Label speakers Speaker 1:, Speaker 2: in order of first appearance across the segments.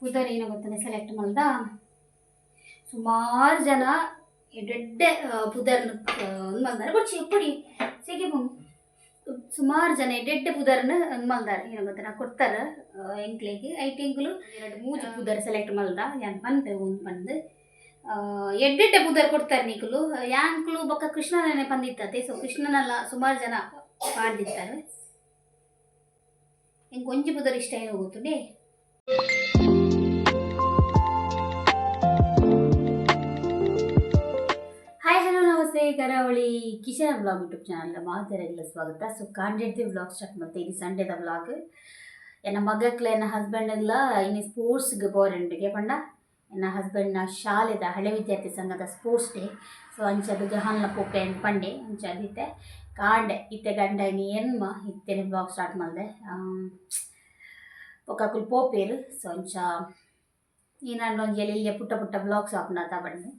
Speaker 1: ಪುದರ್ ಏನ ಗೊತ್ತನೆ ಸೆಲೆಕ್ಟ್ ಮಲ್ದ. ಸುಮಾರು ಜನ ಎಡ್ಡೆಡ್ಡೆ ಪುದರ್ನ್ ಮಲ್ದಾರ ಬೊಡ್ಚಿ ಪೊಡಿ ಸೆಗೆ. ಸುಮಾರು ಜನ ಎಡ್ಡೆಡ್ಡೆ ಪುದರ್ನ್ ಮಲ್ದಾರ ಏನ ಗೊತ್ತನ ಕೊಡ್ತಾರ ಎಂಕ್ಲೆಗ್. ಐಟ್ ಎಂಕುಲು ಎರಡು ಮೂಜಿ ಪುದರ್ ಸೆಲೆಕ್ಟ್ ಮಲ್ದ. ಯಾನ್ ಪನ್ಪೆ ಉಂದು ಪಂದ್. ಎಡ್ಡೆಡ್ಡೆ ಪುದರ್ ಕೊಡ್ತಾರೆ ನಿಕುಲು. ಯಾಂಕುಲು ಬೊಕ್ಕ ಕೃಷ್ಣನೇ ಪಂದಿತ್ತತೆ. ಸೊ ಕೃಷ್ಣನಲ್ಲ ಸುಮಾರು ಜನ ಪಾಡ್ದಿತ್ತಾರೆ. ಎಂಕ್ ಒಂಜಿ ಪುದರ್ ಇಷ್ಟ ಏನು ಗೊತ್ತುಂಡೆ. Hi, hello, namaste. ಕರಾವಳಿ ಕಿಶನ್ ವ್ಲಾಗ್ ಯೂಟ್ಯೂಬ್ ಚಾನಲ್ ಮಾತೆರೆಗ್ಲ ಸ್ವಾಗತ. ಸೊ ಕಾಂಡೆಡ್ದು ವ್ಲಾಗ್ ಸ್ಟಾರ್ಟ್ ಮತ್ತೆ. ಇದು ಸಂಡೇದ ವ್ಲಾಗ್. ಎನ್ನ ಮಗಕ್ಲ ಎನ್ನ ಹಸ್ಬೆಂಡ್ಗ್ಲ ಇನ್ನು ಸ್ಪೋರ್ಟ್ಸ್ಗೆ ಬೋರೆಂಡಿಗೆ ಪಂಡ ಎನ್ನ ಹಸ್ಬೆಂಡ್ನ ಶಾಲೆದ ಹಳೆ ವಿದ್ಯಾರ್ಥಿ ಸಂಘದ ಸ್ಪೋರ್ಟ್ಸ್ ಡೇ. ಸೊ ಅಂಚದ ಗಹನ್ಲ ಪೋಪೆ ಪಂಡೆ. ಅಂಚ ಇತ್ತೆ ಕಾಂಡೆ ಇತ್ತೆ ಗಂಡ ಇನಿ ಎನ್ಮ ಇತ್ತೆನೆ ವ್ಲಾಗ್ ಸ್ಟಾರ್ಟ್ ಮಲ್ದೆ. ಬೊಕ್ಕ ಅಕುಲು ಪೋಪೇರು. ಸೊ ಅಂಚ ಏನಾಂಡ ಒಂಜಿ ಎಲ್ಯ ಪುಟ್ಟ ಪುಟ್ಟ ವ್ಲಾಗ್ಸ್ ಆಪುಂಡತ ಪಂದ್.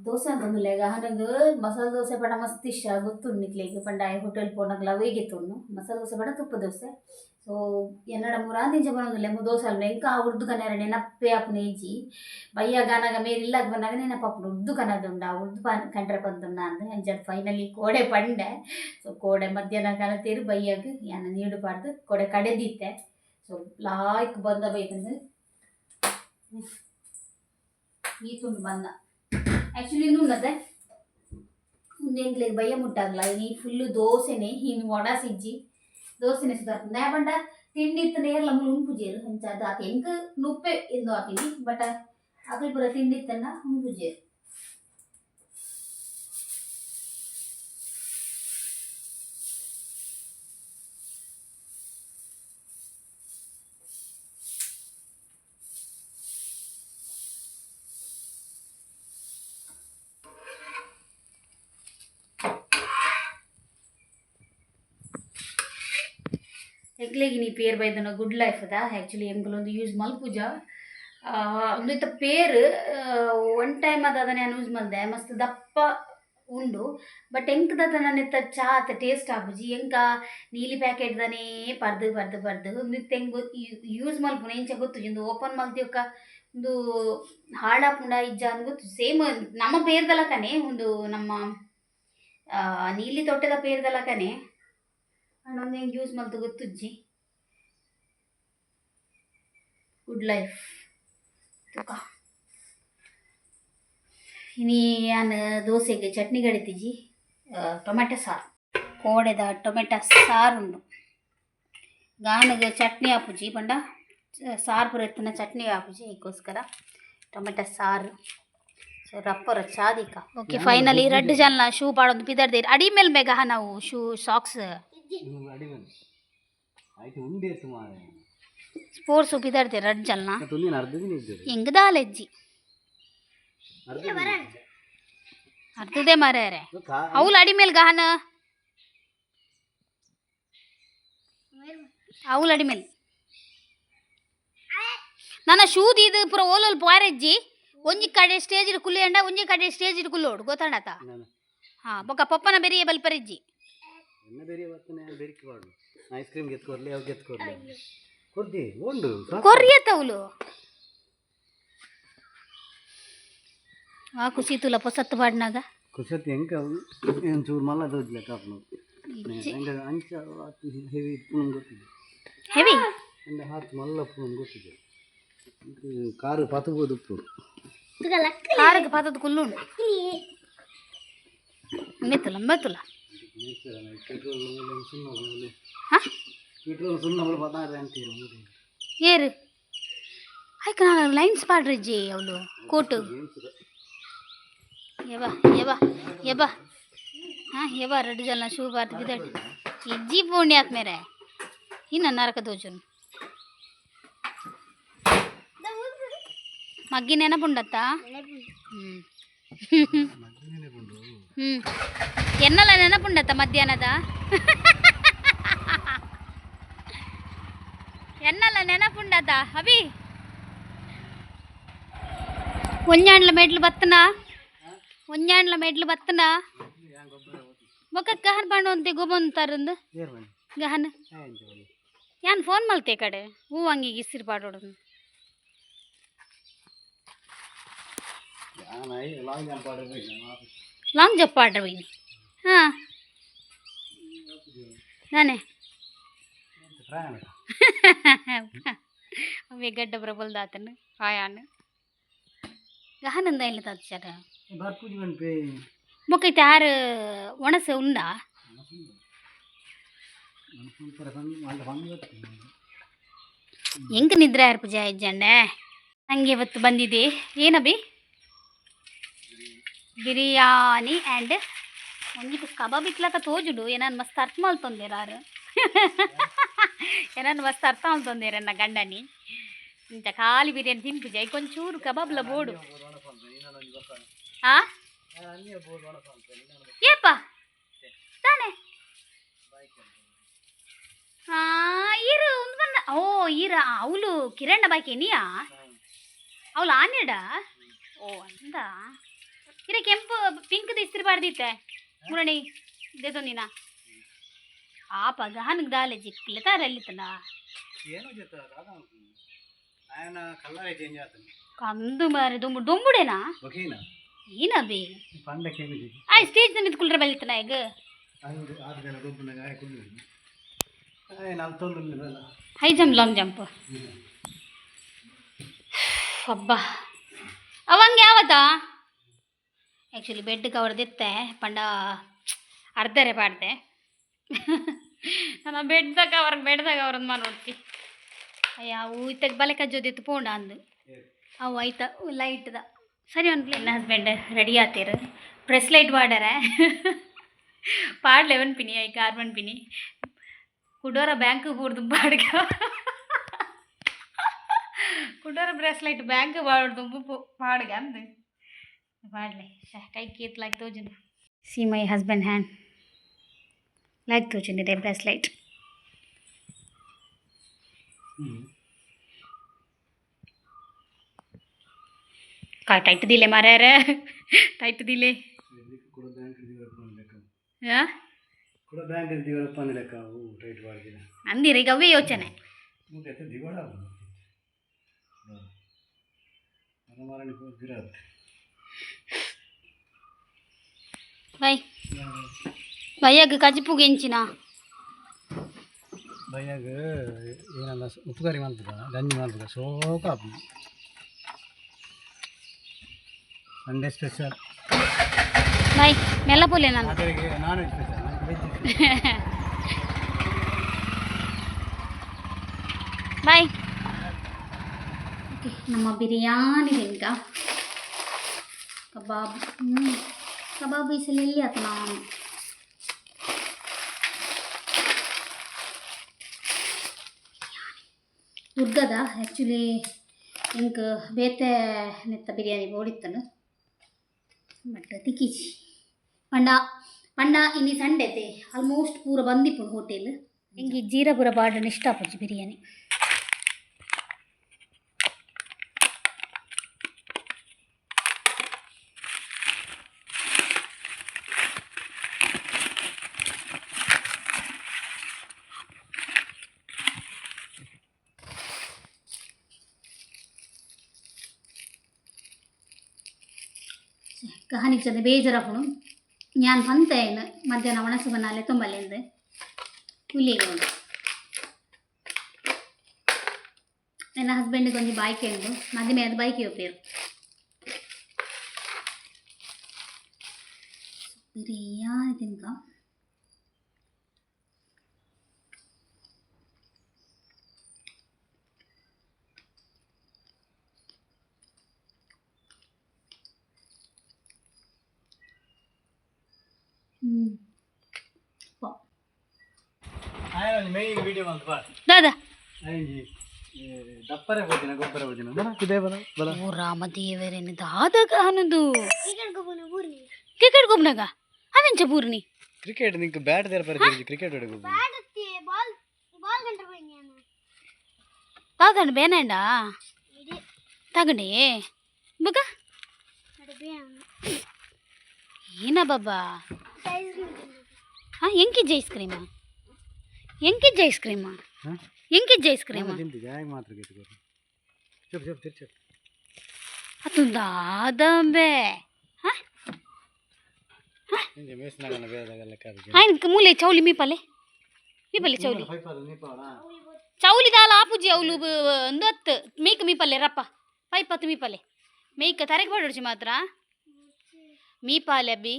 Speaker 1: ದೋಸೆ ಅಂತಂದಿಲ್ಲ ಗಹನಗ್ ಮಸಾಲೆ ದೋಸೆ ಪಂಡ ಮಸ್ತ್ ಇಷ್ಟ, ಗೊತ್ತುಂಡು ನಿಕ್ಲೆಗ್. ಪಂಡ ಆಯೆ ಹೋಟೆಲ್ ಪೋನಗಲ ಅವೇ ಮಸಾಲೆ ದೋಸೆ ಪಂಡ ತುಪ್ಪ ದೋಸೆ. ಸೊ ಎನ್ನಡ ಮುರಾದಿಂಚ ಬನೊಂದುಲ್ಲೆ ದೋಸೆ ಅಲ್ಲ. ಎಂಕ ಆ ಉರ್ದು ಕನರೆ ನೆನಪೇ ಆಪುನ ಇಜ್ಜಿ. ಬಯ್ಯ ಗಾನಗ ಮೇರ್ ಇಲ್ಲಗ್ ಬನ್ನಗ ನೆನಪಾಪುಂಡು, ಉರ್ದು ಕನದುಂಡ, ಉರ್ದು ಕಂಡ್ರೆ ಪಂದುಂಡ ಅಂದ್. ಅಂಚ ಫೈನಲಿ ಕೋಡೆ ಪಂಡೆ. ಸೊ ಕೋಡೆ ಮಧ್ಯಾಹ್ನ ಕನತೇರು, ಬಯ್ಯಗ್ ಯಾನ್ ನೀಡು ಪಾಡ್ದು ಕೋಡೆ ಕಡೆದಿತ್ತೆ. ಸೊ ಲಾಯ್ಕ್ ಬಂದ ಬೈತಂದು ಈ ತುಂಡು ಬಂದ. ಆ್ಯಕ್ಚುಲಿ ಇನ್ನುಂಡತೆ ಉಂದು ಎಂಕ್ಲೆಗ್ ಬಯ್ಯ ಮುಟ್ಟಾಗಲ. ಇನಿ ಫುಲ್ಲು ದೋಸೆನೆ ಇನ್ನು, ವಡ ಸಿಜ್ಜಿ, ದೋಸೆನೆ ಸುದಾರ್ಪುಂಡು. ದಾಯೆ ಪಂಡ ತಿಂಡಿ ಇತ್ತ ನೇರ್ಲ ಮುಲು ಉಂಪುಜೆರ್. ಅಂಚ ಅದು ಆತ ಎಂಕ್ ನುಪ್ಪೆ ಇಂದು ಆಪಿನಿ, ಬಟ್ ಅಕುಲು ಪೂರ ತಿಂಡಿ ಇತ್ತಂಡ ಉಂಪುಜೆರ್. ಎಂಕ್ಲೆಗ್ ಇನಿ ಪೇರ್ ಬೈದನ ಗುಡ್ ಲೈಫ್ ದ. ಆ್ಯಕ್ಚುಲಿ ಎಂಕುಲು ಯೂಸ್ ಮಲ್ಪುಜ ಉಂದು ಇತ್ತ ಪೇರ್. ಒನ್ ಟೈಮ್ ಅದ ಅದನ್ನ ಯಾನ್ ಯೂಸ್ ಮಲ್ದೆ. ಮಸ್ತ್ ದಪ್ಪ ಉಂಡು, ಬಟ್ ಎಂಕ್ ದಾದ ನೆತ್ತ ಚಾ ಅತ್ತ ಟೇಸ್ಟ್ ಆಪುಜಿ. ಎಂಕ ನೀಲಿ ಪ್ಯಾಕೆಟ್ ದನೇ ಪರ್ದು ಪರ್ದು ಪರ್ದು. ಉಂದು ಇತ್ತೆ ಎಂಕ್ ಯೂಸ್ ಮಲ್ಪುನ ಎಂಚ ಗೊತ್ತುಜಿ. ಉಂದು ಓಪನ್ ಮಲ್ತಿ ಉಂದು ಹಾಳಾಪುಂಡ ಇಜ್ಜಾ ಅಂದ್ ಗೊತ್ತು. ಸೇಮ್ ನಮ್ಮ ಪೇರ್ದ ಲಕನೆ ಉಂದು, ನಮ್ಮ ನೀಲಿ ತೊಟ್ಟೆದ ಪೇರ್ದ ಲಕನೆ. ಆಂಡ ಉಂದು ಎಂಕ್ ಯೂಸ್ ಮಲ್ತ್ ಗೊತ್ತುಜ್ಜಿ. Good life ತುಕ. ಇನಿ ಯಾನ್ ದೋಸೆಗೆ ಚಟ್ನಿ ಕಡಿತಿಜಿ, ಟೊಮೆಟೊ ಸಾರು. ಕೋಡೆದ ಟೊಮೆಟೊ ಸಾರು ಉಂಡು. ಗಾನಗ್ ಚಟ್ನಿ ಆಪುಜಿ ಪಂಡ ಸಾರು ಪೂರ ಇತ್ತಿನ ಚಟ್ನಿ ಆಪುಜಿ. ಅದಕ್ಕೋಸ್ಕರ ಟೊಮೆಟೊ ಸಾರು. ಸೊ ರಪ್ಪರ ಚಾದಿಕ. ಓಕೆ, ಫೈನಲಿ ರಡ್ಡ್ ಜನ ಶೂ ಪಾಡೊಂದು ಪಿದರ್ದೇರ್. ಅಡಿ ಮೇಲ್ ಬೇಗ ನಾವು ಶೂ ಸಾಕ್ಸ್.
Speaker 2: ಆಯ್ತು, ಉಂಡೆ ಇತ್ತು ಮಾರ್ರೆ.
Speaker 1: ಸ್ಪೋರ್ಟ್ಸ್ ಪಿದರ್ದೇರ್ ರಡ್ಡ್ ಜನ.
Speaker 2: ತುಲ್ಲಿನ ಅರ್ಧ ದಿನ ಇದ್ದರು.
Speaker 1: ಎಂಗ್ ದಾಲೆಜ್ಜಿ.
Speaker 2: ಅರ್ಧ ದಿನ.
Speaker 1: ಅರ್ಧದೇ ಮಾರ್ಯಾರೆ. ಅವ್ಲು ಅಡಿ ಮೇಲ್ ಗಹನ, ಅವ್ಲು ಅಡಿ ಮೇಲ್. ನನ್ನ ಶೂ ದೀದ್ ಪೂರ ಓಲೋಲ್ ಪೋರೆಜ್ಜಿ. ಒಂಜಿ ಕಡೆ ಸ್ಟೇಜ್ ಕುಲ್ಲಿಯಂಡ, ಒಂಜಿ ಕಡೆ ಸ್ಟೇಜ್ ಕುಲ್ಲೋಡು, ಗೊತ್ತಾಂಡತ? ಹಾ, ಬೊಕ್ಕ ಪಪ್ಪನ ಬೆರಿಯೇ ಬಲ್ಪರೆಜ್ಜಿ.
Speaker 2: ಎನ್ನ ಬೇರೆ ಬರ್ತನೆ ಬೆರಿಕೆ ಪಾಡು. ಐಸ್ ಕ್ರೀಮ್ ಗೆತ್ಕೊರ್ಲಿ, ಅವು ಗೆತ್ಕೊರ್ಲಿ, ಕೊರ್ದಿ ಉಂಡು.
Speaker 1: ಕೊರ್ಯತವ್ಲು. ಆ ಖುಷಿ ತುಲ ಪೊಸತ್ತು ಪಾಡ್ನಾಗ.
Speaker 2: ಖುಷಿ ಎಂಕ ಚೂರು ಮಲ್ಲ ದೋಜ್ಲೆ ಕಾಪುನು ಎಂಕ ಅಂಚ ಹೆವಿ ಇಪ್ಪುನು ಗೊತ್ತಿದೆ.
Speaker 1: ಹೆವಿ.
Speaker 2: ಅಂಡ ಹಾತ್ ಮಲ್ಲ ಉಪ್ಪುನು ಗೊತ್ತಿದೆ. ಕಾರು ಪತಬೋದು ಉಪ್ಪು.
Speaker 1: ಕಾರಿಗೆ ಪಾತದ ಕುಲ್ಲುಂಡು. ಮೆತ್ತುಲ ಮೆತ್ತುಲ.
Speaker 2: ಪೆಟ್ರೋಲ್ ಸುಣ್ಣ.
Speaker 1: ಹಾ.
Speaker 2: ಪೆಟ್ರೋಲ್ ಸುಣ್ಣ ಪತ್ತಾರು ಅಂತೀರು.
Speaker 1: ಏರು ಆಯ್ಕ ನಾನು ಲೈನ್ಸ್ ಪಾಡ್ರಿಜ್ಜಿ ಅವಳು ಕೋಟು. ಯವ್ವ ಯವ್ವ ಯವ್ವ, ಹಾಂ ಯವ್ವ, ರಡ್ಡ್ ಜನ ಶೂ ಬಾರ್ದು ಬಿದ್ದಾಡಿ. ಇಜ್ಜಿ ಪೋಣಿ ಆತ್ ಮೇರೆ ಇನ್ನ ನರಕ ದೋಜುನು. ಮಗ್ಗಿ ನೆನಪುಂಡತ್ತ? ಹ್ಞೂ ಹ್ಞೂ ಎನ್ನಲ ನೆನಪುಂಡತ್ತ ಮಧ್ಯಾಹ್ನದ? ಎನ್ನಲ ನೆನಪುಂಡತ್ತ ಅಭಿ? ಒಂಜಾಂಡ್ಲ ಮೆಡ್ಲು ಬತ್ತನ, ಒಂಜಾಂಡ್ಲ ಮೆಡ್ಲು ಬತ್ತನ. ಬೊಕ್ಕ ಗಹನ್ ಪಾಂಡು ಅಂತೆ ಗೊಬ್ಬೊಂತಾರಂದು ಗಹನ್. ಯಾನ್ ಫೋನ್ ಮಲ್ತೆ ಕಡೆ ಹೂ ಅಂಗಿಗೆ ಇಸಿರು ಪಾಡೋಡು.
Speaker 2: Long jump order.
Speaker 1: Long jump order ಬೈನಿ. ಹಾಂ, ನಾನೇ ಅವೇ ಗಡ್ಡ ಪ್ರಬಲ್ದಾತನು ಆಯಾನು ಗಹನಂದ ಇಲ್ಲ ತಾಚಾರ.
Speaker 2: ಬರ್ಪುಜಿ ಪನ್ಪೆ.
Speaker 1: ಮೊಕೈತೆ ಆರು ಒಣಸೆ ಉಂಡಾ? ಹೆಂಗೆ ನಿದ್ರೆ ಯಾರು ಪೂಜೆ ಇಜ್ಜಂಡೆ ನಂಗೆ ಇವತ್ತು ಬಂದಿದೆ ಏನಬಿ ಬಿರಿಯಾನಿ ಆ್ಯಂಡ್ ಒಂಜಿ ಕಬಾಬ್ ಇಕ್ಲಕ ತೋಜುಡು. ಏನಾನು ಮಸ್ತ್ ಅರ್ಥ ಮಲ್ತೊಂದೇರಾರು, ಏನಾನು ಮಸ್ತ್ ಅರ್ಥ ಮಲ್ತೊಂದೇರ ನನ್ನ ಗಂಡನಿ. ಇಂಚ ಖಾಲಿ ಬಿರಿಯಾನಿ ತಿನ್ಪುಜೆ, ಕೊಂಚೂರು ಕಬಾಬ್ಲ ಬೋಡು. ಆ ಏಪ ತಾನೆ ಆ ಈರು ಉಂದು ಬಂದ. ಓ ಈರ ಅವಳು ಕಿರಣ್ಣ ಬಾಕಿ ನೀಯಾ? ಅವಳು ಆನೆಡ. ಓ ಅಂದ ಇರ ಕೆಂಪು ಪಿಂಕ್ ಇಸ್ತ್ರಿ ಬಾರ್ದಿತ್ತೆ ಮುರಣಿ ದೇತೊಂದಿನ ಆಪ ಗಹನಗ್ ದಾಲೆ ಜಿಕ್ಲೆ ತಾರಲ್ಲಿತ್ತಲ್ಲ.
Speaker 2: ಏನೋ ಜೊತೆ ఆయన కలర్ చేంజ్ అవుతుంది.
Speaker 1: ಕಂದು ಮಾರೆ ದುಂಬು ದುಂಬುಡೇನಾ?
Speaker 2: ఓకేనా?
Speaker 1: ಏನಬಿ?
Speaker 2: పండగ.
Speaker 1: ಆ ಸ್ಟೇಜ್ ಮಿತ್ ಕುಲ್ರ ಬಲಿತನ ಈಗ.
Speaker 2: ಆರು ಜನ ಗೊಬ್ಬರ ಹಾಕೊಂಡು ఆయన అంత.
Speaker 1: High jump, long jump. ಅಬ್ಬಾ, ಅವಂಗೆ ಯಾವತ್ತಾ ಆ್ಯಕ್ಚುಲಿ ಬೆಡ್ ಕವರ್ ದಿತ್ತೆ ಪಂಡ ಅರ್ಧರೆ ಪಾಡ್ದೆ. ನನ್ನ ಬೆಡ್ದ ಕವರ್, ಬೆಡ್ದ ಕವರ್ ಅಂದ್ ನೋಡ್ತಿ. ಅಯ್ಯ, ಅವು ಇತ್ತಗ್ ಬಲೆ ಕಜ್ಜೋದಿತ್ತು ಪೋಂಡ ಅಂದು. ಅವು ಐತ ಲೈಟ್ದ ಸರಿ. ಒಂದು ನನ್ನ ಹಸ್ಬೆಂಡ್ ರೆಡಿ ಆತೀರು. ಪ್ರೆಸ್ ಲೈಟ್ ವಾಡರ ಪಾಡ್ಲೆವನ್ ಪಿನಿ I carbon ಪಿನಿ ಕುಡೋರ ಬ್ಯಾಂಕ್ ಬೂರ್ದು ಬಾಡ್ಗ. ಕುಡೋರ ಬ್ರೇಸ್ಲೈಟ್ ಬ್ಯಾಂಕ್ ಬಾಡ್ದು ಪಾಡ್ಗ ಅಂದು ಪಾಡ್ಲೆ. ಕೈ ಕೇತ್ ಲಾಗ್ ತೋಜುಂಡು. C my husband hand like ತೋಜುಂಡು ಬ್ರೇಸ್ಲೈಟ್. काय ಟೈಟ್ ದಿಲೆ ಮಾರ್ಯಾರ, ಟೈಟ್ ದಿಲೆ.
Speaker 2: ಕೂಡ ಬ್ಯಾಂಕ್ ಲೆಕ್ಕ.
Speaker 1: ಹಾಂ.
Speaker 2: ಕೂಡ ಬ್ಯಾಂಕ್ ದಿವಳಪ್ಪ ಲೆಕ್ಕ ಅವು ಟೈಟ್ ಮಾಡ್ತೀನಿ.
Speaker 1: ಅಂದಿರ ಈಗ ಅವೇ ಯೋಚನೆ.
Speaker 2: ದಿವಾಳ ಮರಮಾರಣಿ ಗಿರತ್ತೆ.
Speaker 1: ಬೈ ಬೈಯಾಗ ಕಜಿಪುಗೆ ಎಂಚಿನ?
Speaker 2: ಬೈಯಾಗ ಏನಲ್ಲ, ಉಪ್ಪು ಕರಿ ಮಲ್ಪುಗ, ಗಂಜಿ ಮಲ್ಪುಗ. ಸೋಕ ಸಂಡೇ ಸ್ಪೆಷಲ್.
Speaker 1: ಬೈ ಮೆಲ್ಲ ಪೋಲೆ ನಾನು.
Speaker 2: Non veg special, veg.
Speaker 1: Bye. Okay, ನಮ್ಮ ಬಿರಿಯಾನಿ ತಿನ್ಕ ಕಬಾಬ್. ಕಬಾಬ್ ಈ ಸಲ ಎಲ್ಲಿ ಆತು ನಾನು ದುರ್ಗದ. ಆ್ಯಕ್ಚುಲಿ ಎಂಕ್ ಬೇತೆ ನೆತ್ತ ಬಿರಿಯಾನಿ ಬೋಡಿತ್ತನು, ಬಟ್ ತಿಕ್ಕಿಜಿ. ಪಂಡ ಪಂಡ ಇನಿ ಸಂಡೆತೆ ಆಲ್ಮೋಸ್ಟ್ ಪೂರ ಬಂದಿಪ್ಪುಂಡು ಹೋಟೆಲ್. ಎಂಕ್ ಈ ಜೀರಾಪುರ ಪಾಡನ ಇಷ್ಟ ಆಪುಜಿ ಬಿರಿಯಾನಿ. ಕಹಾನಿಗೆ ಚಂದ ಬೇಜಾರಾಪುಂಡು. ഞാൻ ಪಂತೇನು ಮಧ್ಯಾಹ್ನ ಒಣಸು ಬನ್ನಾಲೆ ತುಂಬಲೆಂದು ಹುಲಿಗೆ ಉಂಡು. ನನ್ನ ಹಸ್ಬೆಂಡಿಗೆ ಒಂಜಿ ಬಾಯ್ಕೆ ಉಂಡು, ಮದಿಮೆ ಅದು ಬೈಕೆ ಉಪ್ಪೇರು. ಬಿರಿಯಾನಿ ತಿನ್ಕ. ಹ್ಞೂ.
Speaker 2: ఆయన మెయిన్ వీడియೋ ಮಲ್ತು ಬಾ.
Speaker 1: ದಾದಾ?
Speaker 2: ಅಂಜಿ ದಪ್ಪರೆ ಪೋತಿನ ಗೊಬ್ಬರ ಪೋತಿನ ಬಲ ಕುದೇ ಬಲ ಬಲ.
Speaker 1: ಓ ರಾಮ ದೇವರೇನು ದಾದಗ ಅನ್ನೋದು ಕ್ರಿಕೆಟ್ ಗೊಬ್ಬನಾಗ ಅವೆಂಚ ಪೂರ್ಣಿ.
Speaker 2: ಕ್ರಿಕೆಟ್ ನಿಂಗೆ ಬ್ಯಾಟ್ ದೇರ ಪರಿಚಯ ಕ್ರಿಕೆಟ್ ಹೊಡೆ ಗೊಬ್ಬರ.
Speaker 1: ತಾಗಂಡು ಬೇನಂಡ ತಗಂಡೆ ಬುಗ ಏನ ಬಾಬಾ. ಹಾಂ, ಎಂಕಿಜ್ಜ ಐಸ್ ಕ್ರೀಮಾ? ಎಂಕಿಜ್ಜ ಐಸ್ ಕ್ರೀಮಾ? ಎಂಕಿಜ್ಜ ಐಸ್ ಕ್ರೀಮಾ?
Speaker 2: ತಿಂತಿ ಜಾಯ್ ಮಾತ್ರ ಗೇತು. చెప్పು చెప్పು ತಿರ್ಚು.
Speaker 1: ಅತ್ತ. ದಾದಂಬೆ ಆಯ್ನ ಮೂಲೆ ಚೌಲಿ ಮೀಪಲೆ ಮೀಪಲೆ ಚೌಲಿ ಚೌಲಿ ದಾಲ ಆಪುಜಿ ಅವಳು ಒಂದು ಹತ್ತು ಮೇಕ್ ಮೀಪಲ್ಲೆ ರಪ್ಪ ಪೈಪ್ ಹತ್ತು ಮೀಪಲ್ಲೆ ಮೇಯ್ಕ ತರಗೆ ಬಡೋಡ್ಚಿ ಮಾತ್ರ ಮೀಪಾಲೆ ಅಬ್ಬಿ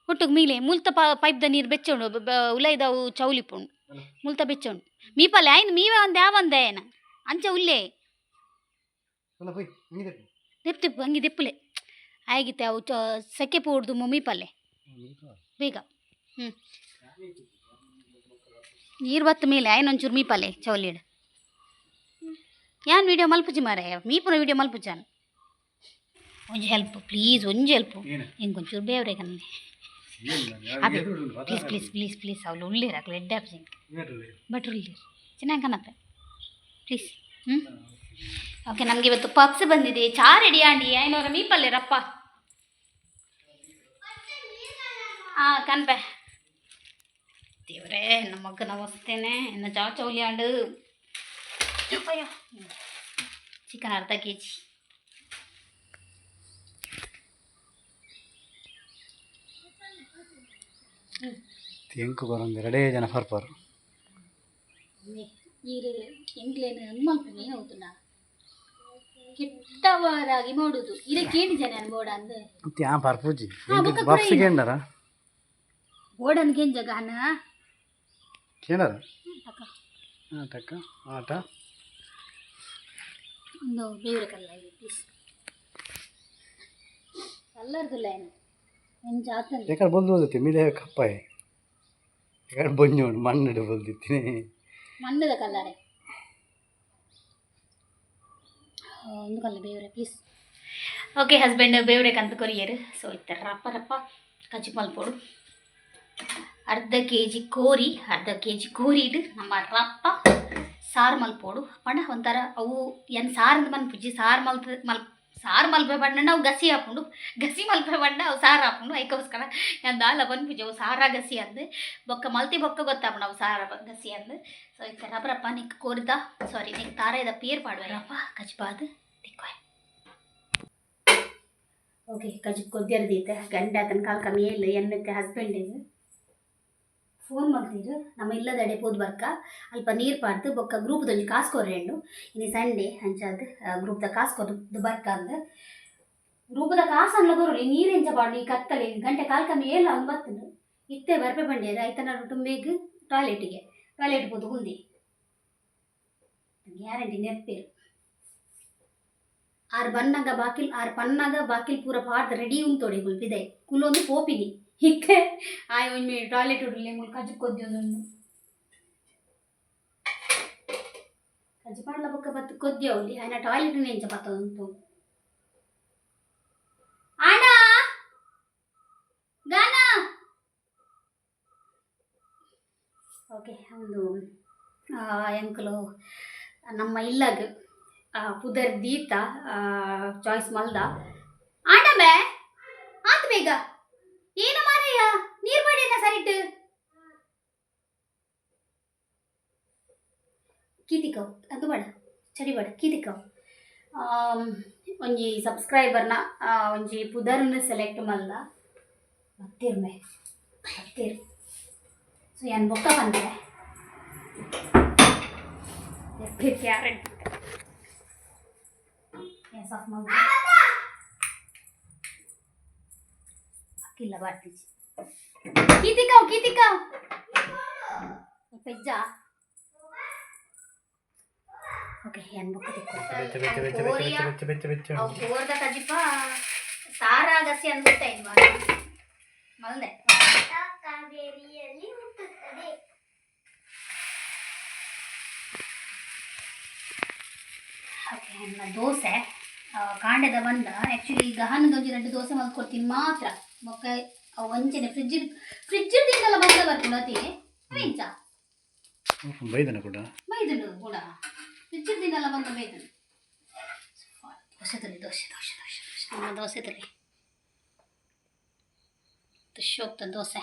Speaker 1: ಒಟ್ಟುಗ್ ಮೀಲೆ ಮುಲ್ತ ಪೈಪ್ದ ನೀರು ಬೆಚ್ಚೋಂಡು ಉಲೈದವು ಚೌಲಿ ಪುಂಡು ಮುಲ್ತ ಬೆಚ್ಚೋಂಡು ಮೀಪಾಲೆ ಆಯ್ನ ಮೀವ ಒಂದೆ ಆ ಒಂದೆ ಏನ ಅಂಚ ಉಲ್ಲೇ ದೆಪ್ಪು ದೆಪ್ಪು ಹಂಗೆ ದೆಪ್ಪುಲೆ ಆಯ್ಗಿತ್ತೆ ಅವು ಸೆಕೆ ಪೋಡ್ದು ಮೀಪಲ್ಲೆ ಬೇಗ ಹ್ಞೂ ನೀರು ಬತ್ತ ಮೇಲೆ ಆಯ್ನ ಒಂಚೂರು ಮೀಪಾಲೆ ಚೌಲಿಡ್ ಯಾನ್ ವೀಡಿಯೋ ಮಲ್ಪುಜಿ ಮಾರಾಯ ಮೀಪುನ ವೀಡಿಯೋ ಮಲ್ಪುಜಾನ್ ಒಂಜಿ ಹೆಲ್ಪ್ ಪ್ಲೀಸ್ ಒಂಜಿ ಹೆಲ್ಪ್ ಇಂಕೊಂಚೂರು ಬೇವ್ರೆ ಕನ್ನೆ ಅದೇ ಪ್ಲೀಸ್ ಪ್ಲೀಸ್ ಪ್ಲೀಸ್ ಪ್ಲೀಸ್ ಅವಳು ಉಳ್ಳೀರು ಅಕ್ಲು ಎಡ್ಡೆ ಆಪ್ಸಿಂಗ್ ಭಟ್ರು ಉಳ್ಳೀರು ಚೆನ್ನಾಗಿ ಕಣಪ್ಪೆ ಪ್ಲೀಸ್ ಹ್ಞೂ ಓಕೆ ನಮಗೆ ಇವತ್ತು ಪಪ್ಸ್ ಬಂದಿದೆ ಚಾ ರೆಡಿ ಆಂಡಿ ಐನೂರ ಮೀಪಲ್ಲೆ ರಪ್ಪ ಹಾಂ ಕನ್ಪೆ ದೇವ್ರೇ ನಮ್ಮ ಮಗನ ವಸ್ತೇನೆ ಇನ್ನು ಚಾ ಚೌಲಿ ಆಂಡು ಅಯ್ಯೋ ಚಿಕನ್ ಅರ್ಧ ಕೆ ಜಿ.
Speaker 2: ತೆಂಕು ಬರಂದು ಎರಡೇ ಜನ ಫರ್ಪರ್.
Speaker 1: ನೀರು ಎಂಗ್ಲೇನು ಮಲ್ಪುನಿ ಹೌದುನಾ ಕೆಟ್ಟವರಾಗಿ ಮಾಡುದು ಇದಕ್ಕೆ ಏನು ಜನ ಬೋಡ ಅಂದ್
Speaker 2: ತ್ಯಾ ಪರ್ಪುಜಿ.
Speaker 1: ಹಾ, ಬೊಕ್ಕ
Speaker 2: ಬಾಪ್ಸಿ
Speaker 1: ಕುಡ.
Speaker 2: ಕೇಂಡರ.
Speaker 1: ಬೋಡನ್ ಕೇನ್ ಜಗಾನ.
Speaker 2: ಕೇಂಡರ.
Speaker 1: ಅಕ್ಕ.
Speaker 2: ಆಟಕ್ಕ ಆಟ.
Speaker 1: ಒಂದು ಬೇರೆ ಕಲ್ಲ ಪ್ಲೀಸ್ ಕಲ್ಲರ್ದುಲ್ಲ ಏನು ಎಂಚ ಆತಂದು.
Speaker 2: ಯಾಕಡೆ ಬೊಲ್ದು ಬೊಲ್ದಿತ್ತಿ ಮೀದೆ ಕಪ್ಪಾಯಿ ಯಾಕಡೆ ಬೊಂಜೋಡು ಮಣ್ಣು ಬೊಲ್ದಿತ್ತೀನಿ.
Speaker 1: ಮಣ್ಣದ ಕಲ್ಲರೆ ಒಂದು ಕಲ್ಲ ಬೇವ್ರೆ ಪ್ಲೀಸ್. ಓಕೆ ಹಸ್ಬೆಂಡ್ ಬೇವ್ರೆ ಕಂತ ಕೊರಿಯರ್. ಸೊ ಇತ್ತ ರಪ್ಪ ರಪ್ಪ ಕಜ್ಜಿ ಮಲ್ಪೊಡು. ಅರ್ಧ ಕೆ ಜಿ ಕೋರಿ, ಅರ್ಧ ಕೆ ಜಿ ಕೋರಿ ಇಡು ನಮ್ಮ ರಪ್ಪ ಸಾರು ಮಲ್ಪೋಡು. ಪಂಡ ಒಂಥರ ಅವು ಏನು ಸಾರು ಅಂತ ಮನ್ಪುಜಿ ಸಾರು ಮಲ್ಪ ಮಲ್ ಸಾರು ಮಲ್ಪೆ ಪಂಡ ಅವು ಗಸಿ ಹಾಕೊಂಡು ಗಸಿ ಮಲ್ಪೆ ಪಂಡ ಅವು ಸಾರು ಹಾಕೊಂಡು ಐಕೋಸ್ಕರ ಏನು ದಾಲ ಪನ್ಪುಜಿ ಅವು ಸಾರ ಗಸಿ ಅಂದು ಬೊಕ್ಕ ಮಲ್ತಿ ಬೊಕ್ಕ ಗೊತ್ತಾಪುಂಡು ಅವು ಸಾರ ಗಸಿ ಅಂದು. ಸೊ ಇತ್ತ ರಪ್ಪ ನಿಕ್ ಕೋರಿದ ಸಾರಿ ನಿಕ್ ತಾರಾಯ್ದ ಪೇರ್ ಪಾಡುವರಪ್ಪ ಕಜ್ಬಾದ್ ತಿಕ್ವಾಯ್. ಓಕೆ ಕಜ್ಜಿ ಕೊದ್ದಿರ್ದೀತೆ ಗಂಡ ಆತನ ಕಾಲ್ ಕಮ್ಮಿ ಇಲ್ಲ ಎನ್ನತ್ತೆ ಹಸ್ಬೆಂಡಿಗೆ ಫೋನ್ ಮಲ್ತೀರು ನಮ್ಮ ಇಲ್ಲದಡೆ ಪೋದು ಬರ್ಕ ಅಲ್ಪ ನೀರು ಪಾಡ್ದು ಬೊಕ್ಕ ಗ್ರೂಪ್ದೊಂಜಿ ಕಾಸು ಕೊರ್ರೆಂಡು ಇನಿ ಸಂಡೇ ಅಂಚಾದ್ ಗ್ರೂಪ್ದ ಕಾಸು ಕೊರ್ದು ಬರ್ಕ ಅಂದ್ ಗ್ರೂಪ್ದ ಕಾಸು ಅನ್ಲ ಬರೋಲಿ ನೀರು ಎಂಚ ಪಾಡು ಈ ಕತ್ತಲೆ ಗಂಟೆ ಕಾಲ್ ಕಮ್ಮಿ ಏಳು ಅಂದ್ ಬತ್ತುಂಡು ಇತ್ತೆ ಬರ್ಪೆ ಬಂಡಿಯರ್ ಐತನ ಟುಂಬೇಗ್ ಟಾಯ್ಲೆಟಿಗೆ ಟಾಯ್ಲೆಟ್ ಪೋದು ಕುಲ್ದಿ ಗ್ಯಾರಂಟಿ ನೆರ್ಪೇರು ಆರು ಬನ್ನಾಗ ಬಾಕಿಲ್ ಆರು ಪನ್ನಾಗ ಬಾಕಿಲ್ ಪೂರ ಪಾಡ್ದು ರೆಡಿ ಉಂತೋಡಿ ಗುಲ್ಪಿದೆ ಕುಲ್ಲೊಂದು ಪೋಪಿನಿ ಇತ್ತೆ ಆಯ್ ಒಂಜಿ ಟಾಯ್ಲೆಟ್ ಉಡ್ಲಿ ಮುಲ್ ಕಜ್ಜಿ ಕೊದ್ದಿ ಒಂದೊಂದು ಕಜ್ಜಿ ಪಾಡ್ಲ ಬೊಕ್ಕ ಬತ್ತು ಕೊದ್ದಿ ಅವಲಿ ಆಯ್ನ ಟಾಯ್ಲೆಟ್ ನೆಂಚ ಪತ್ತ ಉಂಟು ಆಣ ಗಾನ. ಓಕೆ ಒಂದು ಎಂಕುಲು ನಮ್ಮ ಇಲ್ಲಗ್ ಪುದರ್ ದೀತ ಚಾಯ್ಸ್ ಮಲ್ದ ಆಂಡಮೆ ಆತು ಬೇಗ ಏನು ಮಾರಯ್ಯ ನೀರು ಮಾಡಿನ ಸರಿಟ್ ಕೀತಿಕವ್ ಅದು ಬೇಡ ಚಡಿ ಬೇಡ ಕೀತಿಕವ್ ಒಂಜಿ ಸಬ್ಸ್ಕ್ರೈಬರ್ನ ಒಂಜಿ ಪುದರ್ನ ಸೆಲೆಕ್ಟ್ ಮಲ್ಲ ಬತ್ತೀರ್ಮೆ ಬತ್ತೀರ್. ಸೊ ಏನ್ ಬೊಕ್ಕ ಬಂದೆ ಕ್ಯಾರೆಟ್ ಗ್ಯಾಸ್ ಆಫ್ ಮಾಡಿ ಹಾಕಿಲ್ಲ ಬಾರ್ತಿಜಿ ಕೀತಿಕಾವ್ ಕೀತಿಕಾವ್ ಪೆಜ್ಜ. ಓಕೆ ಏನ್ ಬೊಕ್ಕ ತಿಕ್ಕೋ
Speaker 2: ಬೆಚ್ಚ ಬೆಚ್ಚ ಬೆಚ್ಚ ಬೆಚ್ಚ ಬೆಚ್ಚ ಬೆಚ್ಚ ಬೆಚ್ಚ.
Speaker 1: ಅವು ಕೋರ್ದ ಕಜಿಪ ಸಾರ ಗಸಿ ಅಂದ್ಬಿಟ್ಟೆ ಇಲ್ವಾ ಮಲ್ದೆ.
Speaker 3: ಕಾವೇರಿಯಲ್ಲಿ ಹುಟ್ಟುತ್ತದೆ.
Speaker 1: ಓಕೆ ಇನ್ನು ದೋಸೆ ಕಾಂಡೆದ ಬಂದ ಆ್ಯಕ್ಚುಲಿ ಗಹನದ ಒಂಜಿ ರಡ್ಡು ದೋಸೆ ಮಲ್ಕೊಡ್ತೀನಿ ಮಾತ್ರ ಬೊಕ್ಕ ಅವು ಒಂಚೆನೆ ಫ್ರಿಜ್ ಫ್ರಿಜ್ ತಿಂದಲ್ಲ ಬಂದ ಬರ್ಕೊಂಡು ಅತಿ ಇಂಚ.
Speaker 2: ಬೈದನ ಕೂಡ.
Speaker 1: ಬೈದುಂಡು ಕೂಡ ಫ್ರಿಜ್ ತಿಂದಲ್ಲ ಬಂದ ಬೈದುಂಡು. ದೋಸೆ ತುಲಿ ದೋಸೆ ದೋಸೆ ದೋಸೆ ದೋಸೆ ನಮ್ಮ ದೋಸೆ ತುಲಿ ಶೋಕ್ತ ದೋಸೆ.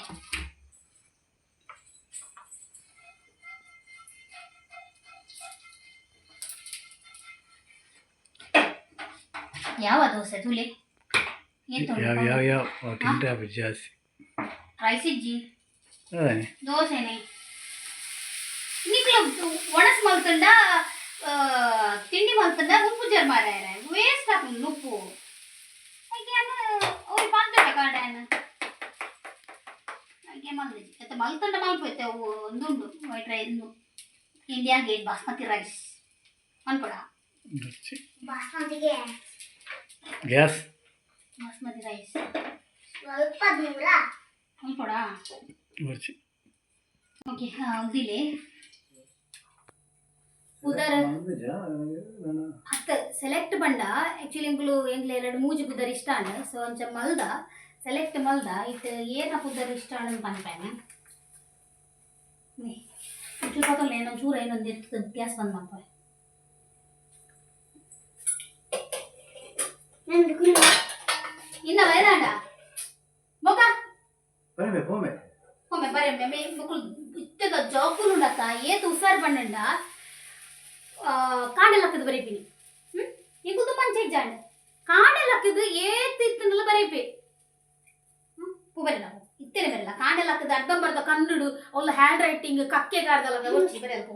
Speaker 1: ಯಾವ ದೋಸೆ ತುಲೆ?
Speaker 4: ಯಾವ ಯಾವ ಯಾವ ತಿಂದ್ರೆ ಜಾಸ್ತಿ.
Speaker 1: ರೈಸ್ ಇಜ್ಜಿ.
Speaker 4: ಅದೇ.
Speaker 1: ದೋಸೆನೆ. ನಿಕ್ಲ ಒಣಸ್ ಮಲ್ತಂಡ, ತಿಂಡಿ ಮಲ್ತಂಡ ಉಪ್ಪು ಜರ್ ಮಾರಾಯರೆ, ವೇಸ್ಟ್ ಆಪುಂಡು ಉಪ್ಪು. ಐಕೆ ಅವ್ರು ಪಾಂತಡೆ ಕಾಂಡಾಯನ ಐಕೆ ಮಲ್ದಿಜಿ. ಎತ್ತ ಮಲ್ತಂಡ ಮಲ್ಪ ಇತ್ತೆ ಒಂದುಂಡು white rice, India gate basmati rice ಮನ್ಪಡ.
Speaker 4: ರುಚಿ.
Speaker 3: ಬಾಸ್ಮತಿಗೆ.
Speaker 4: ಗ್ಯಾಸ್.
Speaker 1: ಬಾಸ್ಮತಿ ರೈಸ್.
Speaker 3: ಸ್ವಲ್ಪ ದೂರ.
Speaker 1: ಮಲ್ಪಡ.
Speaker 4: ರುಚಿ.
Speaker 1: ಓಕೆ, ಉದಿಲೆ ಉದರ. ಅತ್ತ ಸೆಲೆಕ್ಟ್ ಬಂಡ ಆಕ್ಚುಲಿ ಎಂಕುಲು ಎಂಕ್ಲೆ ಎರಡು ಮೂಜಿ ಪುದರ್ ಇಷ್ಟ ಅಂಡ್. ಸೊ ಅಂಚ ಮಲ್ದ ಸೆಲೆಕ್ಟ್ ಮಲ್ದ ಇತ್ತೆ ಏನ ಪುದರ್ ಇಷ್ಟ ಅಂಡ್ ಪನ್ಪೇನೆ. ಚೂರು ಪತ್ತೊಲ್ಲ, ಏನೋ ಚೂರು ಏನೊಂದು ಎತ್ತು ಗ್ಯಾಸ್ ಬಂದ್ ಮಲ್ಪೆ.
Speaker 3: ನಂದು ಕುಲು.
Speaker 1: ಇನ್ನ ವೈರಾಂಡ ಬೊಕ.
Speaker 2: ಬರಮೆ ಪೋಮೆ.
Speaker 1: ಒಮ್ಮೆ ಬರೆ ಮೆ ಬೊಕುಲು ಇತ್ತೆದ ಜೋಕುಲು ಉಂಡತ್ತ, ಏತ್ ಹುಷಾರ್ ಬಂಡಂಡ ಕಾಂಡೆ ಲಕ್ಕದ ಬರೀಪಿನಿ. ಎಂಕುಲು ಮಂಚ ಇಜ್ಜಾಂಡ್ ಕಾಂಡೆ ಲಕ್ಕದ ಏತ್ ಇತ್ತಂಡಲ ಬರೀಪಿ. ಪೂ ಬರೆಲ್ಲ, ಇತ್ತೇನೆ ಬರಲ್ಲ. ಕಾಂಡೆ ಲಕ್ಕದ ಅರ್ಧಂಬರ್ಧ ಕನ್ನಡು ಅವಳ ಹ್ಯಾಂಡ್ ರೈಟಿಂಗ್ ಕಕ್ಕೆ ಕಾಡ್ದಲ್ಲ ಒಚ್ಚಿ ಬರೆಯಲ್ಲ ಪೋ.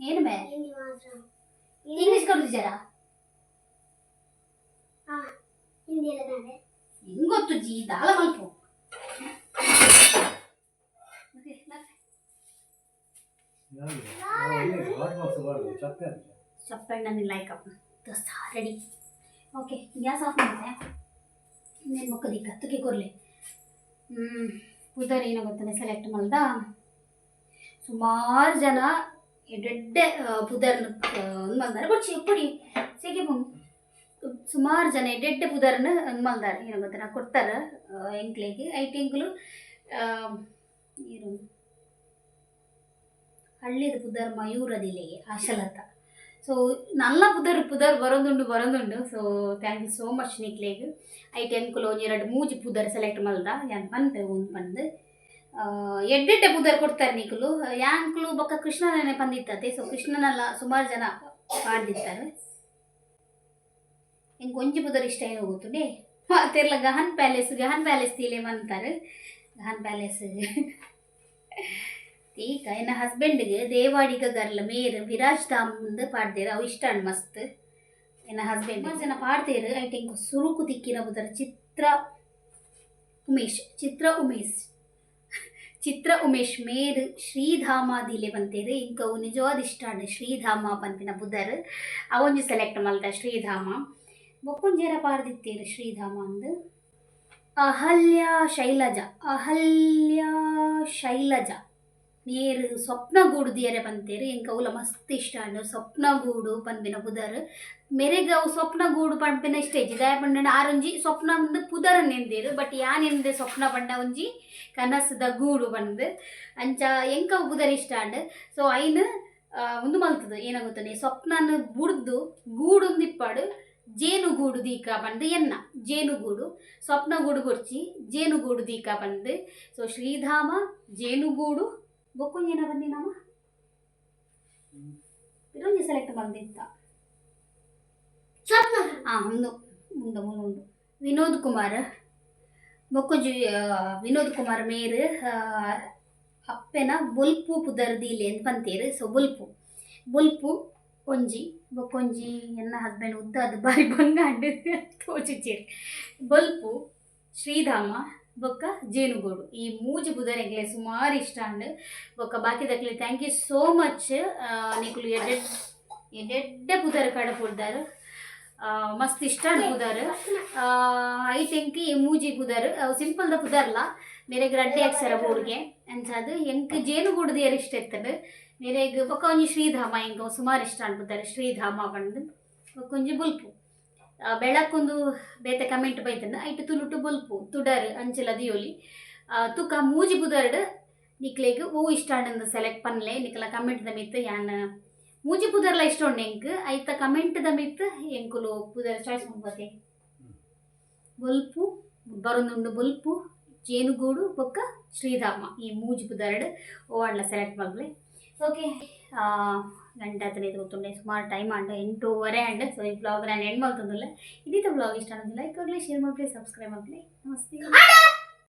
Speaker 1: ಏನು ಬೇ?
Speaker 3: ಹಿಂದಿ ಮಾತ್ರ.
Speaker 1: ಇಂಗ್ಲಿಷ್ ಕಲಿತಿದ್ದಾರಾ?
Speaker 3: ಹಾ, ಹಿಂದಿ ಎಲ್ಲ ನಾಳೆ.
Speaker 1: ಹೆಂಗ್ ಗೊತ್ತು ಜಿ ದಾಲ ಮಲ್ಪ. ಚಪ್ಪಣ್ಣನ like up dosa ready. Okay, gas off ಮಾಡಿದೆ. ಇನ್ನೇನು ಮೊಕ್ಕದಿಕ್ಕ ತುಕ್ಕೆ ಕೊರ್ಲೆ. ಪುದರ್ ಏನೋ ಗೊತ್ತಾನೆ ಸೆಲೆಕ್ಟ್ ಮಲ್ದ. ಸುಮಾರು ಜನ ಎಡ್ಡೆಡ್ಡೆ ಪುದರ್ನ ಮಲ್ದಾರೆ ಬೊಡ್ಚಿ ಕೊಡಿ ಸೇಗೆ. ಸುಮಾರು ಜನ ಎಡ್ಡೆಡ್ಡೆ ಪುದರ್ನ ಮಲ್ದಾರೆ, ಏನೋ ಗೊತ್ತಾ, ಕೊಡ್ತಾರೆ ಎಂಕ್ಲೆಗ್. ಐಟ್ ಎಂಕುಲು ಏನು ಹಳ್ಳಿದ ಪುದರ್ ಮಯೂರದಿಲೆಗೆ ಆಶಲತ. ಸೊ ನಲ್ಲ ಪುದರ್ ಪುದರ್ ಬರೋದುಂಡು ಬರೋದುಂಡು. So thank you so much ನಿಕ್ಲೆಗ್. ಐಟ್ ಎಂಕುಲು ಒಂಜಿ ಎರಡು ಮೂಜಿ ಪುದರ್ ಸೆಲೆಕ್ಟ್ ಮಲ್ದ. ಯಾನ್ ಪನ್ಪೆ ಒಂದು ಪಂದ್. ಎಡ್ಡೆಡ್ಡೆ ಪುದರ್ ಕೊಡ್ತಾರೆ ನಿಕುಲು. ಯಾಂಕ್ಲು ಬೊಕ್ಕ ಕೃಷ್ಣನೇ ಪಂದಿತ್ತತೆ. ಸೊ ಕೃಷ್ಣನೆಲ್ಲ ಸುಮಾರು ಜನ ಪಾಡ್ದಿತ್ತಾರೆ. ಎಂಕ್ ಒಂಜಿ ಪುದರ್ ಇಷ್ಟ ಏನು ಗೊತ್ತುಂಡೆ? ಮಾತೆರ್ಲ ಗಹನ್ ಪ್ಯಾಲೇಸ್, ಗಹನ್ ಪ್ಯಾಲೇಸ್ ತೀಲೆ ಅಂತಾರೆ. ಗಹನ್ ಪ್ಯಾಲೇಸ್ ಈಗ ಎನ್ನ ಹಸ್ಬೆಂಡ್ಗೆ ದೇವಾಡಿಗ ಗರ್ಲ ಮೇರ್ ವಿರಾಜ್ ಧಾಮ್ ಪಾಡ್ದೇರು, ಅವು ಇಷ್ಟ ಅಂಡ್ ಮಸ್ತ್ ಎನ್ನ ಹಸ್ಬೆಂಡ್. ಜನ ಪಾಡ್ತೇರು. I think ಸುರುಕು ತಿಕ್ಕಿನ ಪುದರ್ ಚಿತ್ರ ಉಮೇಶ್, ಚಿತ್ರ ಉಮೇಶ್, ಚಿತ್ರ ಉಮೇಶ್ ಮೇರ್ ಶ್ರೀಧಾಮ ದಿಲೆ ಬಂತೇರು. ಇಂಕ ಅವು ನಿಜವಾದ ಇಷ್ಟ ಅಂಡ್ ಶ್ರೀಧಾಮ ಪನ್ಪಿನ ಪುದರ್. ಅವೊಂಜಿ ಸೆಲೆಕ್ಟ್ ಮಲ್ತ ಶ್ರೀಧಾಮ. ಬೊಕ್ಕೊಂಜೇರ ಪಾಡ್ದಿತ್ತೇರು ಶ್ರೀಧಾಮ ಅಂದ್. ಅಹಲ್ಯ ಶೈಲಜಾ, ಅಹಲ್ಯ ಶೈಲಜಾ ಮೇರ್ ಸ್ವಪ್ನಗೂಡು ದಿಯರೆ ಪಂತೇರು. ಎಂಕ್ ಅವುಲ ಮಸ್ತ್ ಇಷ್ಟ ಅಂಡ್ ಸ್ವಪ್ನಗೂಡು ಪನ್ಪಿನ ಪುದರ್. ಮೆರೆಗ್ ಅವು ಸ್ವಪ್ನಗೂಡು ಪನ್ಪಿನ ಇಷ್ಟ ಇಜ್ಜಿ. ದಾಯೆ ಪಂಡ ಆರೊಂಜಿ ಸ್ವಪ್ನ ಒಂದು ಪುದರ್ ನೆಂದೇರು. ಬಟ್ ಯಾನ್ ಎಂದೆ ಸ್ವಪ್ನ ಪಂಡ ಒಂಜಿ ಕನಸುದ ಗೂಡು ಪಂದ್. ಅಂಚ ಎಂಕ್ ಅವು ಪುದರ್ ಇಷ್ಟ ಅಂಡ್. ಸೊ ಐನ್ ಉಂದು ಮಲ್ತದು ಏನ ಗೊತ್ತನೆ, ಸ್ವಪ್ನನ್ ಬುಡ್ದು ಗೂಡುಂದಿಪ್ಪಾಡು, ಜೇನುಗೂಡು ದೀಕ ಪಂದ್ ಎನ್ನ. ಜೇನುಗೂಡು, ಸ್ವಪ್ನಗೂಡು ಬೊರ್ಚಿ, ಜೇನುಗೂಡು ದೀಕ ಪಂದ್. ಸೊ ಶ್ರೀಧಾಮ, ಜೇನುಗೂಡು. ಬೊಕ್ಕೊಂಜೇನ ಬಂದಿನಮ್ಮ ಪಿರೊಂಜಿ ಸೆಲೆಕ್ಟ್ ಮಲ್ದಿತ್ತ.
Speaker 3: ಸ್ವಪ್ನ.
Speaker 1: ಆ ಉಂದು ಉಂಡು, ಮೂಲು ಉಂಡು. ವಿನೋದ್ ಕುಮಾರ್ ಬೊಕ್ಕೊಂಜಿ. ವಿನೋದ್ ಕುಮಾರ್ ಮೇರ್ ಅಪ್ಪೆನ ಬೊಲ್ಪು ಪುದರ್ ದೀಲೆ ಅಂದ್ ಪಂತೇರು. ಸೊ ಬೊಲ್ಪು, ಬೊಲ್ಪು ಒಂಜಿ. ಬೊಕ್ಕೊಂಜಿ ಎನ್ನ ಹಸ್ಬೆಂಡ್ ಉದ್ದ ಅದು ಬಾರಿ ಬಂಗಾಂಡ್ ತೋಚಿಚೇರು. ಬೊಲ್ಪು, ಶ್ರೀಧಾಮ ಬೊಕ್ಕ ಜೇನುಗೂಡು, ಈ ಮೂಜಿ ಪುದರ್ ಎಂಕ್ಲೆ ಸುಮಾರು ಇಷ್ಟ ಅಂಡ್. ಬೊಕ್ಕ ಬಾಕಿದಕ್ಲೆ thank you so much. ನಿಕುಲು ಎಡ್ಡೆಡ್ ಎಡ್ಡೆಡ್ಡೆ ಪುದರ್ ಕಡಪುಡ್ದಾರ್, ಮಸ್ತ್ ಇಷ್ಟ ಅಂಡ್ ಪುದರ್. I think ಈ ಮೂಜಿ ಪುದರ್ ಸಿಂಪಲ್ ದ ಪುದರ್ಲ ಮೇರೆಗ್ ರಡ್ಡೆ ಅಕ್ಷರ ಬೋರ್ಗೆ ಅಂಚಾದ್ ಎಂಕ್ ಜೇನುಗೂಡು ದೇರ್ ಇಷ್ಟ ಇತ್ತಂಡ್ ಮೇರೆಗ್. ಬೊಕ್ಕ ಒಂಜಿ ಶ್ರೀಧಾಮ ಎಂಕ್ ಸುಮಾರು ಇಷ್ಟ ಅನ್ಪುತ್ತಾರೆ ಶ್ರೀಧಾಮ ಪಂದ್. ಬೊಕ್ಕ ಒಂಜಿ ಬೊಲ್ಪು, ಬೆಳಕೊಂದು ಬೇತೆ ಕಮೆಂಟ್ ಬೈತಂಡ್. ಐಟ್ ತುಳುಟು ಬೊಲ್ಪು, ತುಡರ್ ಅಂಚಲ ದಿಯೋಲಿ. ತುಕ ಮೂಜಿ ಪುದರ್ಡ್ ನಿಕ್ಲೆಗ್ ಓ ಇಷ್ಟ ಅಂಡ್ ಸೆಲೆಕ್ಟ್ ಪನ್ಲೆ ನಿಕ್ಲ ಕಮೆಂಟ್ ದ ಮಿತ್ತ್. ಯಾನ್ ಮೂಜಿ ಪುದರ್ಲ ಇಷ್ಟ ಉಂಡು ಎಂಕ್. ಐತ ಕಮೆಂಟ್ ದ ಮಿತ್ತ್ ಎಂಕುಲು ಪುದರ್ ಚಾಯ್ಸ್ ಮಲ್ಪತೆ. ಬೊಲ್ಪು ಬರೊಂದುಂಡು, ಬೊಲ್ಪು, ಜೇನುಗೂಡು ಬೊಕ್ಕ ಶ್ರೀಧಾಮ, ಈ ಮೂಜಿ ಪುದರ್ಡ್ ಓ ಅಂಡ್ಲ ಸೆಲೆಕ್ಟ್ ಮಲ್ಪಲೆ. ಓಕೆ. ಗಂಟೆ ಆತನ ಇದು ಗೊತ್ತುಂಡೆ. ಸುಮಾರು ಟೈಮ್ ಆಂಡ್, 8:30 ಆಂಡ್. ಸೊ ಈ ವ್ಲಾಗ್ ನಾನು ಎಂಡ್ ಮಲ್ತೊಂದುಲ್ಲೆ. ಇದೀತ ವ್ಲಾಗ್ ಇಷ್ಟ ಲೈಕ್ ಕೊರ್ಲೆ, ಶೇರ್ ಮಲ್ಪಲೆ, ಸಬ್ಸ್ಕ್ರೈಬ್ ಮಲ್ಪಲೆ. ನಮಸ್ತೆ.